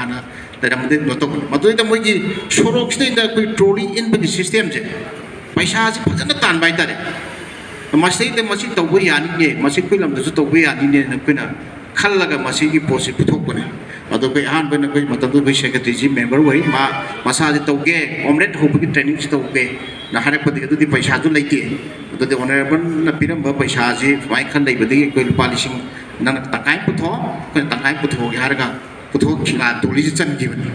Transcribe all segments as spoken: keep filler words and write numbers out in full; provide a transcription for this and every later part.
ꯍꯥꯟꯅ ꯂꯩꯔꯝꯕꯗꯒꯤ ꯀꯩꯅꯣ ꯇꯧꯕꯅꯤ꯫ ꯃꯗꯨꯗꯩꯗ ꯃꯣꯏꯒꯤ ꯁꯣꯔꯣꯛꯁꯤꯗꯩꯗ ꯑꯩꯈꯣꯏ ꯇ꯭ꯔꯣꯂꯤ ꯏꯟꯕꯒꯤ ꯁꯤꯁꯇꯦꯝꯁꯦ, ꯄꯩꯁꯥꯁꯤ ꯐꯖꯅ ꯇꯥꯟꯕ ꯍꯥꯏꯇꯥꯔꯦ꯫ ꯃꯁꯤꯗꯩꯗ ꯃꯁꯤ ꯇꯧꯕ ꯌꯥꯅꯤꯅꯦ, ꯃꯁꯤ ꯑꯩꯈꯣꯏ ꯂꯝꯗꯁꯨ ꯇꯧꯕ ꯌꯥꯅꯤꯅꯦꯅ ꯑꯩꯈꯣꯏꯅ ꯈꯜꯂꯒ ꯃꯁꯤꯒꯤ ꯄꯣꯠꯁꯤ ꯄꯨꯊꯣꯛꯄꯅꯦ꯫ ꯑꯗꯣ ꯑꯩꯈꯣꯏ ꯑꯍꯥꯟꯕ ꯑꯣꯏꯅ ꯑꯩꯈꯣꯏ ꯃꯇꯝꯗꯨꯗ ꯑꯩꯈꯣꯏ ꯁꯦꯀ꯭ꯔꯦꯇꯔꯤꯁꯤ ꯃꯦꯝꯕꯔ ꯑꯣꯏ, ꯃꯥ ꯃꯁꯥꯁꯦ ꯇꯧꯒꯦ, ꯑꯣꯝꯂꯦꯠ ꯍꯧꯕꯒꯤ ꯇ꯭ꯔꯦꯅꯤꯡꯁꯤ ꯇꯧꯒꯦꯅ ꯍꯥꯏꯔꯛꯄꯗꯒꯤ ꯑꯗꯨꯗꯤ ꯄꯩꯁꯥꯁꯨ ꯂꯩꯇꯦ꯫ ꯑꯗꯨꯗꯤ ꯑꯣꯅꯔꯦꯕꯜꯅ ꯄꯤꯔꯝꯕ ꯄꯩꯁꯥꯁꯤ ꯁꯨꯃꯥꯏꯅ ꯈꯔ ꯂꯩꯕꯗꯒꯤ ꯑꯩꯈꯣꯏ ꯂꯨꯄꯥ ꯂꯤꯁꯤꯡ, ꯅꯪꯅ ꯇꯪꯈꯥꯏ ꯑꯃ ꯄꯨꯊꯣꯛꯑꯣ, ꯑꯩꯈꯣꯏꯅ ꯇꯪꯈꯥꯏ ꯑꯃ ꯄꯨꯊꯣꯛꯑꯒꯦ ꯍꯥꯏꯔꯒ ꯄꯨꯊꯣꯛꯈꯤꯕ ꯇ꯭ꯔꯣꯂꯤꯁꯤ ꯆꯟꯈꯤꯕꯅꯤ꯫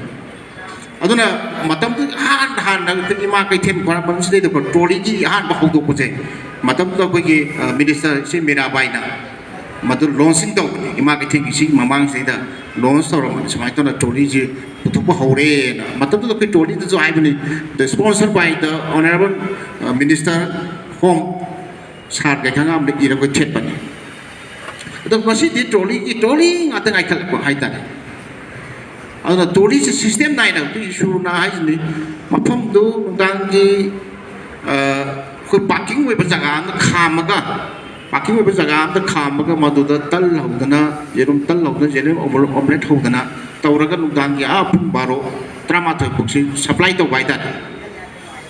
ꯑꯗꯨꯅ ꯃꯇꯝꯗꯨ ꯏꯍꯥꯟ ꯍꯥꯟꯅ ꯑꯩꯈꯣꯏ ꯏꯃꯥ ꯀꯩꯊꯦꯜ ꯈ꯭ꯋꯥꯏꯔꯝꯕꯟꯁꯤꯗꯩꯗ ꯇ꯭ꯔꯣꯂꯤꯒꯤ ꯑꯍꯥꯟꯕ ꯍꯧꯗꯣꯛꯄꯁꯦ, ꯃꯇꯝꯗꯨꯗ ꯑꯩꯈꯣꯏꯒꯤ, ꯑ, ꯃꯤꯅꯤꯁꯇꯔ ꯁꯤ ꯃꯤꯔꯥꯕꯥꯏꯅ ꯃꯗꯨ ꯂꯣꯟꯆꯤꯡ ꯇꯧꯕꯅꯤ꯫ ꯏꯃꯥ ꯀꯩꯊꯦꯜꯒꯤ ꯁꯤꯒꯤ ꯃꯃꯥꯡꯁꯤꯗꯩꯗ ꯂꯣꯟꯆ ꯇꯧꯔꯝꯕꯅꯤ꯫ ꯁꯨꯃꯥꯏꯅ ꯇꯧꯅ ꯇ꯭ꯔꯣꯂꯤꯁꯤ ꯄꯨꯊꯣꯛꯄ ꯍꯧꯔꯦꯅ꯫ ꯃꯇꯝꯗꯨꯗ ꯑꯩꯈꯣꯏ ꯇ꯭ꯔꯣꯂꯤꯗꯁꯨ ꯍꯥꯏꯕꯅꯤ, "The sponsor by the Honorable, uh, Minister Home," ꯁꯥꯔ ꯀꯩꯈꯥꯉꯥꯝꯗ ꯏꯔꯒ ꯊꯦꯠꯄꯅꯤ꯫ ꯑꯗꯣ ꯉꯁꯤꯗꯤ ꯇ꯭ꯔꯣꯂꯤꯒꯤ ꯇ꯭ꯔꯣꯂꯤ ꯉꯥꯛꯇ ꯉꯥꯏꯈꯠꯂꯛꯄ ꯍꯥꯏꯇꯥꯔꯦ꯫ ꯑꯗꯨꯅ ꯇ꯭ꯔꯣꯂꯤꯁꯦ ꯁꯤꯁꯇꯦꯝ ꯅꯥꯏꯅ ꯍꯧꯖꯤꯛ ꯁꯨꯔꯨꯅ ꯍꯥꯏꯁꯤꯅꯤ꯫ ꯃꯐꯝꯗꯨ ꯅꯨꯡꯗꯥꯡꯒꯤ, ꯑ, ꯑꯩꯈꯣꯏ ꯄꯥꯔꯀꯤꯡ ꯑꯣꯏꯕ ꯖꯒꯥ ꯑꯃꯗ ꯈꯥꯝꯃꯒ, ꯄꯥꯔꯀꯤꯡ ꯑꯣꯏꯕ ꯖꯒꯥ ꯑꯃꯗ ꯈꯥꯝꯃꯒ ꯃꯗꯨꯗ ꯇꯜ ꯍꯧꯗꯅ, ꯌꯦꯔꯨꯝ ꯇꯜ ꯍꯧꯗꯅ, ꯌꯦꯔꯨꯝ ꯑꯣꯝꯂꯦꯠ ꯍꯧꯗꯅ ꯇꯧꯔꯒ ꯅꯨꯡꯗꯥꯡꯒꯤ ꯑꯥ ꯄꯨꯡ ꯕꯥꯔꯣ, ꯇꯔꯥꯃꯥꯊꯣꯏ ꯐꯥꯎꯁꯤ ꯁꯄ꯭ꯂꯥꯏ ꯇꯧꯕ ꯍꯥꯏꯇꯥꯔꯦ꯫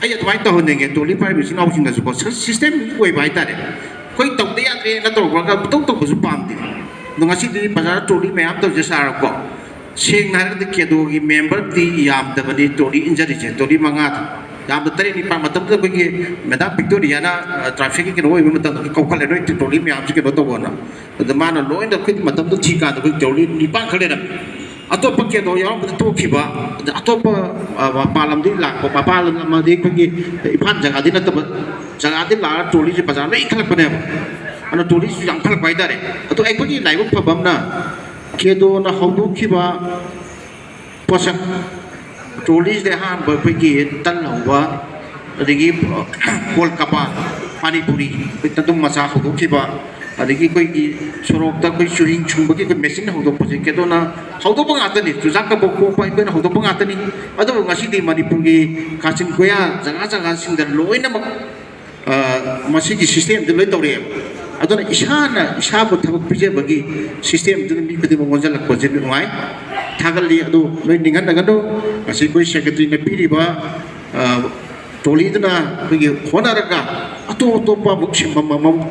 ꯑꯩ ꯑꯗꯨꯃꯥꯏꯅ ꯇꯧꯍꯟꯅꯤꯡꯉꯦ꯫ ꯇ꯭ꯔꯣꯂꯤ ꯄꯥꯏꯔꯤꯕ ꯏꯆꯤꯟ ꯏꯅꯥꯎꯁꯤꯡꯅꯁꯨꯀꯣ, ꯁ-, ꯁꯤꯁꯇꯦꯝ ꯑꯣꯏꯕ ꯍꯥꯏꯇꯥꯔꯦ꯫ ꯑꯩꯈꯣꯏ ꯇꯧꯗ ꯌꯥꯗ꯭ꯔꯦꯅ ꯇꯧꯕꯒ ꯄꯪꯇꯧ ꯇꯧꯕꯁꯨ ꯄꯥꯝꯗꯦ꯫ ꯑꯗꯣ ꯉꯁꯤꯗꯤ ꯕꯖꯥꯔ ꯇ꯭ꯔꯣꯂꯤ ꯃꯌꯥꯝ ꯇꯧꯖ ꯁꯥꯔꯀꯣ, ꯁꯦꯡꯅ ꯍꯥꯏꯔꯒꯗꯤ ꯀꯦꯗꯣꯒꯤ ꯃꯦꯝꯕꯔꯗꯤ ꯌꯥꯝꯗꯕꯅꯤ ꯇ꯭ꯔꯣꯂꯤ ꯏꯟꯖꯔꯤꯁꯦ, ꯇ꯭ꯔꯣꯂꯤ ꯃꯉꯥꯗ꯫ ꯌꯥꯝꯗ ꯇꯔꯦꯠ ꯅꯤꯄꯥꯜ꯫ ꯃꯇꯝꯗꯨꯗ ꯑꯩꯈꯣꯏꯒꯤ ꯃꯦꯗꯥꯝ ꯚꯤꯛꯇꯣꯔꯤꯌꯥꯅ, ꯑ, ꯇ꯭ꯔꯥꯐꯤꯛꯀꯤ ꯀꯩꯅꯣ ꯑꯣꯏꯕ ꯃꯇꯝꯗ ꯑꯩꯈꯣꯏ ꯀꯧꯈꯠꯂꯦ, "ꯅꯣꯏ ꯇ꯭ꯔꯣꯂꯤ ꯃꯌꯥꯝꯁꯤ ꯀꯩꯅꯣ ꯇꯧꯋꯣꯅ"꯫ ꯑꯗ ꯃꯥꯅ ꯂꯣꯏꯅ ꯑꯩꯈꯣꯏ ꯃꯇꯝꯗꯨ ꯊꯤꯀꯥꯟꯗ ꯑꯩꯈꯣꯏ ꯇ꯭ꯔꯣꯂꯤ ꯅꯤꯄꯥꯟ ꯈꯛ ꯂꯩꯔꯝꯃꯤ꯫ ꯑꯇꯣꯞꯄ ꯀꯦꯗꯣ ꯌꯥꯎꯔꯝꯕꯗ ꯇꯣꯛꯈꯤꯕ, ꯑꯗ ꯑꯇꯣꯞꯄ, ꯑ, ꯃꯄꯥꯟ ꯂꯝꯗꯒꯤ ꯂꯥꯛꯄ, ꯃꯄꯥꯟ ꯂꯝ ꯑꯃꯗꯤ ꯑꯩꯈꯣꯏꯒꯤ ꯏꯝꯐꯥꯜ ꯖꯒꯥꯗꯤ ꯅꯠꯇꯕ ꯖꯒꯥꯗꯤ ꯂꯥꯛꯑꯒ ꯇ꯭ꯔꯣꯂꯤꯁꯦ ꯕꯖꯥꯔ ꯂꯣꯏ ꯏꯟꯈꯠꯂꯛꯄꯅꯦꯕ꯫ ꯑꯗꯨꯅ ꯇ꯭ꯔꯣꯂꯤꯁꯤꯁꯨ ꯌꯥꯝꯈꯠꯂꯛꯄ ꯍꯥꯏꯇꯥꯔꯦ꯫ ꯑꯗꯣ ꯑꯩꯈꯣꯏꯒꯤ ꯂꯥꯏꯕꯛ ꯐꯕ ꯑꯃꯅ ꯀꯦꯗꯣꯅ ꯍꯧꯗꯣꯛꯈꯤꯕ ꯄꯣꯠꯁꯛ, ꯇ꯭ꯔꯣꯂꯤꯁꯤꯗ ꯑꯍꯥꯟꯕ ꯑꯩꯈꯣꯏꯒꯤ ꯇꯟ ꯍꯧꯕ, ꯑꯗꯒꯤ ꯀꯣꯜ ꯀꯄꯥ, ꯄꯥꯅꯤꯄꯨꯔꯤ, ꯑꯩꯈꯣꯏ ꯇꯟꯗꯨꯝ ꯃꯆꯥ ꯍꯧꯗꯣꯛꯈꯤꯕ, ꯑꯗꯒꯤ ꯑꯩꯈꯣꯏꯒꯤ ꯁꯣꯔꯣꯛꯇ ꯑꯩꯈꯣꯏ ꯆꯨꯍꯤꯡ ꯁꯨꯡꯕꯒꯤ ꯑꯩꯈꯣꯏ ꯃꯦꯆꯤꯟ ꯍꯧꯗꯣꯛꯄꯁꯦ ꯀꯦꯗꯣꯅ ꯍꯧꯗꯣꯛꯄ ꯉꯥꯛꯇꯅꯤ꯫ ꯆꯨꯖꯥꯛ ꯀꯕꯣꯛ ꯄꯣꯛꯄ ꯑꯩꯈꯣꯏꯅ ꯍꯧꯗꯣꯛꯄ ꯉꯥꯛꯇꯅꯤ꯫ ꯑꯗꯨꯕꯨ ꯉꯁꯤꯗꯤ ꯃꯅꯤꯄꯨꯔꯒꯤ ꯀꯥꯆꯤꯟ ꯀꯣꯌꯥ ꯖꯒꯥ ꯖꯒꯥꯁꯤꯡꯗ ꯂꯣꯏꯅꯃꯛ, ꯑ, ꯃꯁꯤꯒꯤ ꯁꯤꯁꯇꯦꯝꯗꯨ ꯂꯣꯏ ꯇꯧꯔꯛꯑꯦꯕ꯫ ꯑꯗꯨꯅ ꯏꯁꯥꯅ ꯏꯁꯥꯕꯨ ꯊꯕꯛ ꯄꯤꯖꯕꯒꯤ ꯁꯤꯁꯇꯦꯝꯗꯨꯅ ꯃꯤ ꯈꯨꯗꯤꯡꯃꯛ ꯑꯣꯟꯁꯤꯜꯂꯛꯄꯁꯦ ꯅꯨꯡꯉꯥꯏ꯫ ꯊꯥꯒꯠꯂꯤ꯫ ꯑꯗꯨ ꯂꯣꯏ ꯅꯤꯡꯍꯟꯅꯒꯅꯨ꯫ ꯉꯁꯤ ꯑꯩꯈꯣꯏ ꯁꯦꯀ꯭ꯔꯦꯇꯔꯤꯅ ꯄꯤꯔꯤꯕ, ꯑ, ꯇ꯭ꯔꯣꯂꯤꯗꯨꯅ ꯑꯩꯈꯣꯏꯒꯤ ꯍꯣꯠꯅꯔꯒ ꯑꯇꯣꯞ ꯑꯇꯣꯞꯄ ꯑꯃꯨꯛ ꯁꯤꯟꯐꯝ ꯑꯃꯃꯨꯛ